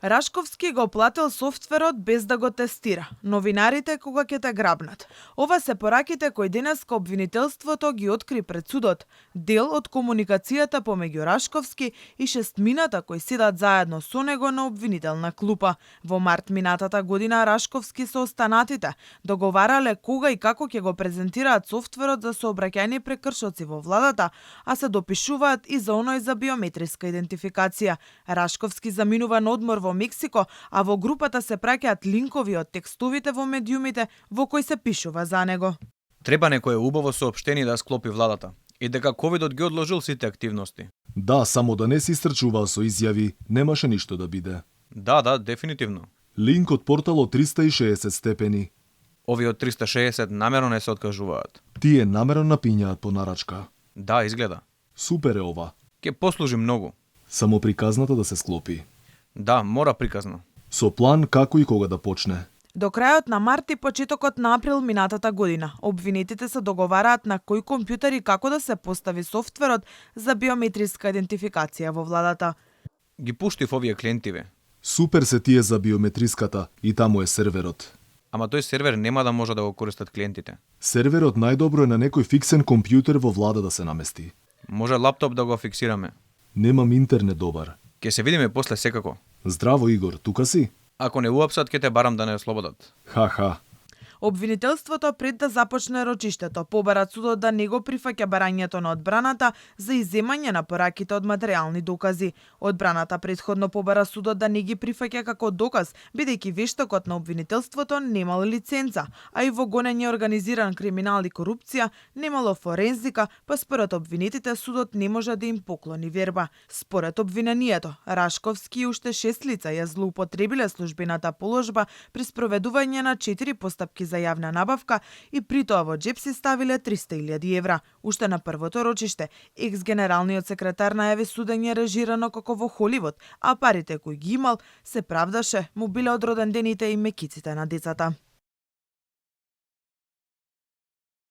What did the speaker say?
Рашковски го платил софтверот без да го тестира. Новинарите кога ќе те грабнат. Ова се пораките кои денеска обвинителството ги откри пред судот. Дел од комуникацијата помеѓу Рашковски и шестмината кои седат заедно со него на обвинителна клупа. Во март минатата година Рашковски со останатите договарале кога и како ќе го презентираат софтверот за сообраќајни прекршоци во владата, а се допишуваат и за оној за биометриска идентификација. Рашковски заминува на одмор во Мексико, а во групата се праќаат линкови од текстовите во медиумите во кои се пишува за него. Треба некое убаво соопштение да склопи владата и дека ковидот ги одложил сите активности. Да, само да не се истрчуваа со изјави, немаше ништо да биде. Да, дефинитивно. Линк од порталот 360 степени. Овие од 360 намерно не се откажуваат. Тие намерно напињаат по нарачка. Да, изгледа. Супер е ова. Ке послужи многу. Само приказната да се склопи. Да, мора приказно. Со план како и кога да почне. До крајот на март и почетокот на април минатата година, обвинетите се договараат на кој компјутер и како да се постави софтверот за биометриска идентификација во владата. Ги пуштив овие клиентиве. Супер се тие за биометриската и таму е серверот. Ама тој сервер нема да може да го користат клиентите. Серверот најдобро е на некој фиксен компјутер во влада да се намести. Може лаптоп да го фиксираме. Немам интернет добар. Ке се видиме после секако. Здраво, Игор, тука си? Ако не уапсат, ке те барам да не ослободат. Ха-ха. Обвинителството пред да започне рочиштето побара судот да не го прифаќа барањето на одбраната за изземање на пораките од материјални докази. Одбраната претходно побара судот да не ги прифаќа како доказ, бидејќи вештокот на обвинителството немал лиценца, а и во гонење организиран криминал и корупција немало форензика, па според обвинетите судот не може да им поклони верба. Според обвинението, Рашковски и уште 6 лица ја злоупотребиле службената положба при спроведување на 4 постапки за јавна набавка и при тоа во джеп си ставиле 300.000 евра. Уште на првото рочиште, екс-генералниот секретар најави судење режирано како во Холивуд, а парите кои ги имал се правдаше му биле од родендените и мекиците на децата.